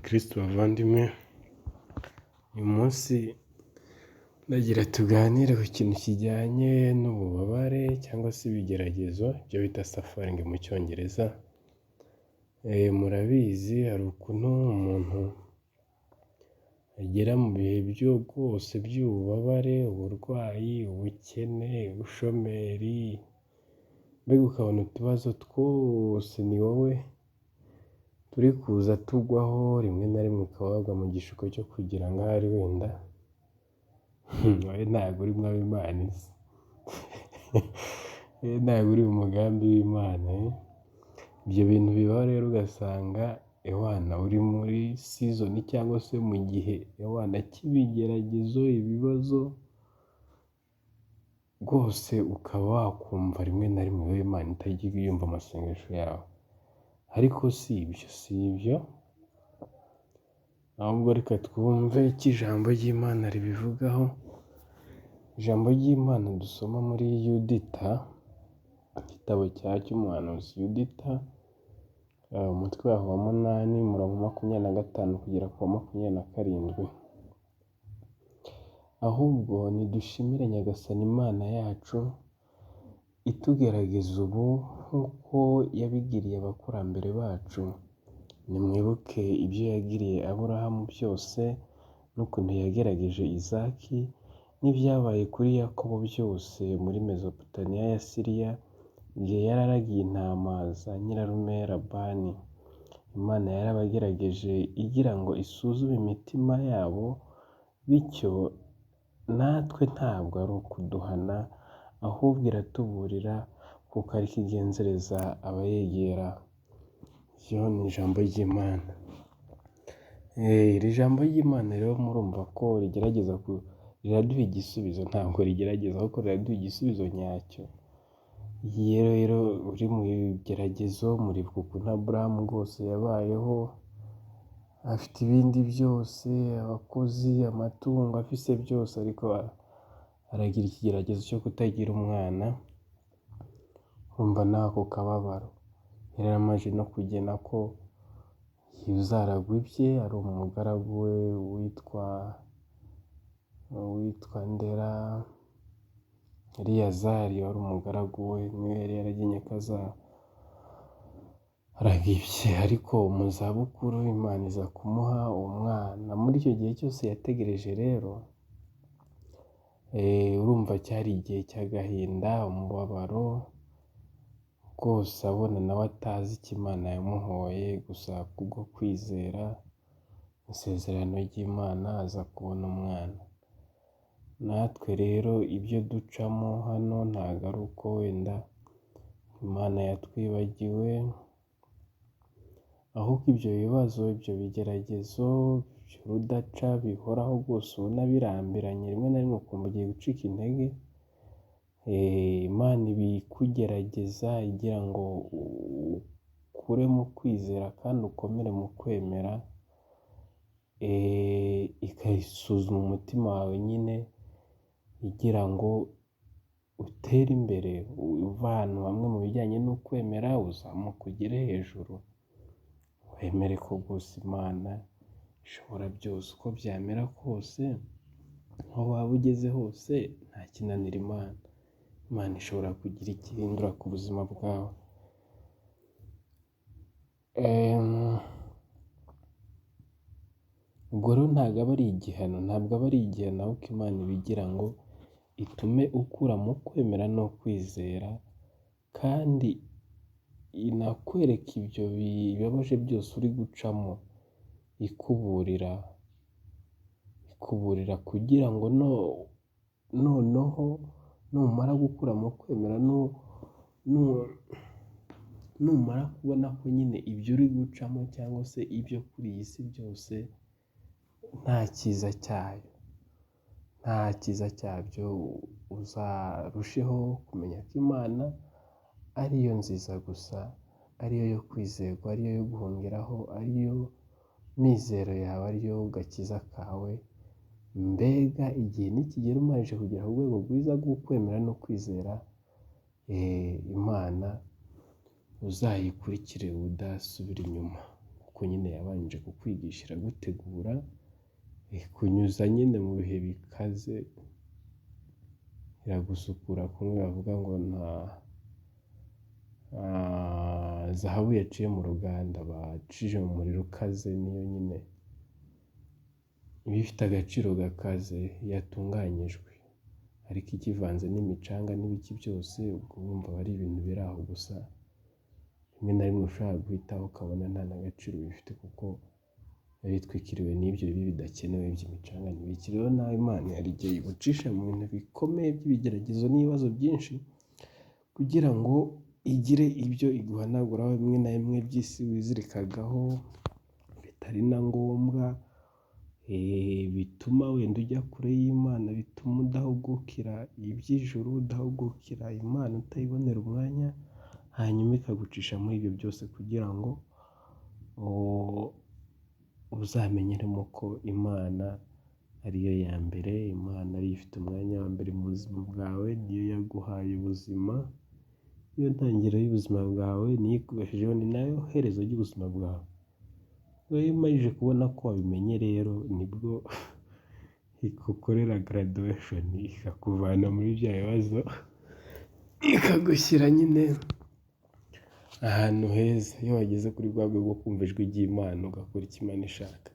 Bakristu bavandimwe, uyu munsi ndagira tuganire ku kintu kijyanye n'ububabare cyangwa se ibigeragezo, ibyo bita suffering mu cyongereza. Murabizi hari ukuntu umuntu agera mu bihe byo rwose by'ububabare, uburwayi, ubukene, ubushomeri, mbega ukabona utubazo twose ni wowe turi kuza tugwaho, rimwe na rimwe ukaba wagwa mu gishuko cyo kugira ngo ahari wenda wowe ntabwo uri mu abo Imana izi, wowe ntabwo uri mu mugambi w'Imana. Ibyo bintu bibaho rero ugasanga ewana uri muri season cyangwa se mu gihe ewana cy'ibigeragezo, ibibazo, rwose ukaba wakumva rimwe na rimwe wowe Imana itajya yumva amasengesho yawe. Ariko si ibyo, si ibyo, ahubwo reka twumve icyo ijambo ry'Imana ribivugaho. Ijambo ry'Imana dusoma muri Yudita, igitabo cy'umuhanuzi Yudita, umutwe waho wa 8, umurongo 25 kugera ku wa 27. Ahubwo nidushimire Nyagasani Imana yacu itugerageza ubu nk'uko yabigiriye abakurambere bacu. Nimwibuke ibyo yagiriye Aburahamu byose n'ukuntu yagerageje Izaki n'ibyabaye kuri Yakobo byose muri Mezopotamiya ya Siriya igihe yari aragiye intama za nyirarume Labani. Imana yarabagerageje igira ngo isuzume imitima yabo, bityo natwe ntabwo ari ukuduhana ahubwo iratuburira kuko ariko igenzereza abayegera. Iryo ni ijambo ry'Imana. Iri jambo ry'Imana rero murumva ko rigerageza riraduha igisubizo, ntabwo rigerageza ahubwo riraduha igisubizo nyacyo. Iyo rero uri mu bigeragezo, muribuka ukuntu Aburahamu rwose yabayeho, afite ibindi byose, abakozi, amatungo, afise byose, ariko aragira ikigeragezo cyo kutagira umwana, urumva n'ako kababaro. Yari yaramaze no kugena ko uzaragwa ibye ari umugaragu we witwa Ndera, Eleyazari wari umugaragu we, niwe yari yaragennye ko azaraga ibye, ariko mu zabukuru Imana iza kumuha umwana. Muri icyo gihe cyose yategereje rero, urumva cyari igihe cy'agahinda, umubabaro, rwose abona nawe atazi icyo Imana yamuhoye, gusa kubwo kwizera isezerano ry'Imana aza kubona umwana. Natwe rero ibyo ducamo hano ntabwo ari uko wenda Imana yatwibagiwe, ahubwo ibyo bibazo, ibyo bigeragezo by'urudaca bihoraho rwose ubona birambiranye, rimwe na rimwe ukumva ugiye gucika intege, Imana iba ikugerageza igira ngo ukure mu kwizera kandi ukomere mu kwemera, ikayisuzuma umutima wawe nyine igira ngo utere imbere, uve ahantu hamwe mu bijyanye n'ukwemera uzamuke ugere hejuru, wemere ko rwose Imana ishobora byose, uko byamera kose, aho waba ugeze hose nta kinanira Imana. Imana ishobora kugira icyo ihindura ku buzima bwawe. Ubwo rero ntabwo aba ari igihano, ntabwo aba ari igihano, ahubwo Imana iba igira ngo itume ukura mu kwemera no kwizera, kandi inakwereka ibyo bibabaje byose uri gucamo, ikuburira, ikuburira kugira ngo noneho numara gukura mu kwemera, numara kubona ko nyine ibyo uri gucamo cyangwa se ibyo kuri iyi si byose nta cyiza cyayo, nta cyiza cyabyo, uzarusheho kumenya ko Imana ariyo nziza gusa, ariyo yo kwizerwa, ariyo yo guhungiraho, ariyo mizero yawe, ariyo gakiza kawe. Mbega igihe nikigera umaze kugera ku rwego rwiza rwo kwemera no kwizera Imana, uzayikurikire udasubira inyuma. Kuko Kuko nyine yabanje kukwigisha, iragutegura, ikunyuza nyine mu bihe bikaze, iragusukura kumwe bavuga ngo nta zahabu yaciye mu ruganda, bacishije mu muriro ukaze, niyo nyine iba ifite agaciro gakaze yatunganyijwe, ariko ikivanze n'imicanga n'ibiki byose, ubwo wumva aba ari ibintu biri aho gusa, rimwe na rimwe ushobora guhitaho ukabona nta n'agaciro bifite kuko biba bitwikiriwe n'ibyo bibi bidakenewe by'imicanga n'ibiki. Rero nawe Imana hari igihe igucisha mu bintu bikomeye by'ibigeragezo n'ibibazo byinshi, kugira ngo igire ibyo iguhanaguraho bimwe na bimwe by'isi wizirikagaho bitari na ngombwa, bituma wenda ujya kure y'Imana, bituma udahugukira iby'ijuru, udahugukira Imana, utayibonera umwanya, hanyuma ikagucisha muri ibyo byose kugira ngo uzamenyeremo ko Imana ariyo ya mbere, Imana ariyo ifite umwanya wa mbere mu buzima bwawe, niyo yaguhaye ubuzima, niyo ntangiriro y'ubuzima bwawe, niyo ikubeshejeho, ni nayo herezo ry'ubuzima bwawe. Iyo umajije kubona ko wabimenye rero, nibwo igukorera graduation, ikakuvana muri bya bibazo, ikagushyira nyine ahantu heza. Iyo wageze kuri rwa rwego rwo kumva ijwi ry'Imana, ugakora icyo Imana ishaka,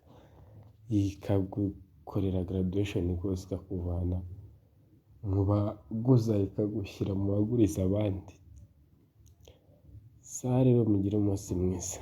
ikagukorera graduation rwose, ikakuvana mu baguza ikagushyira mu baguriza abandi. Sawa rero, mugire umunsi mwiza.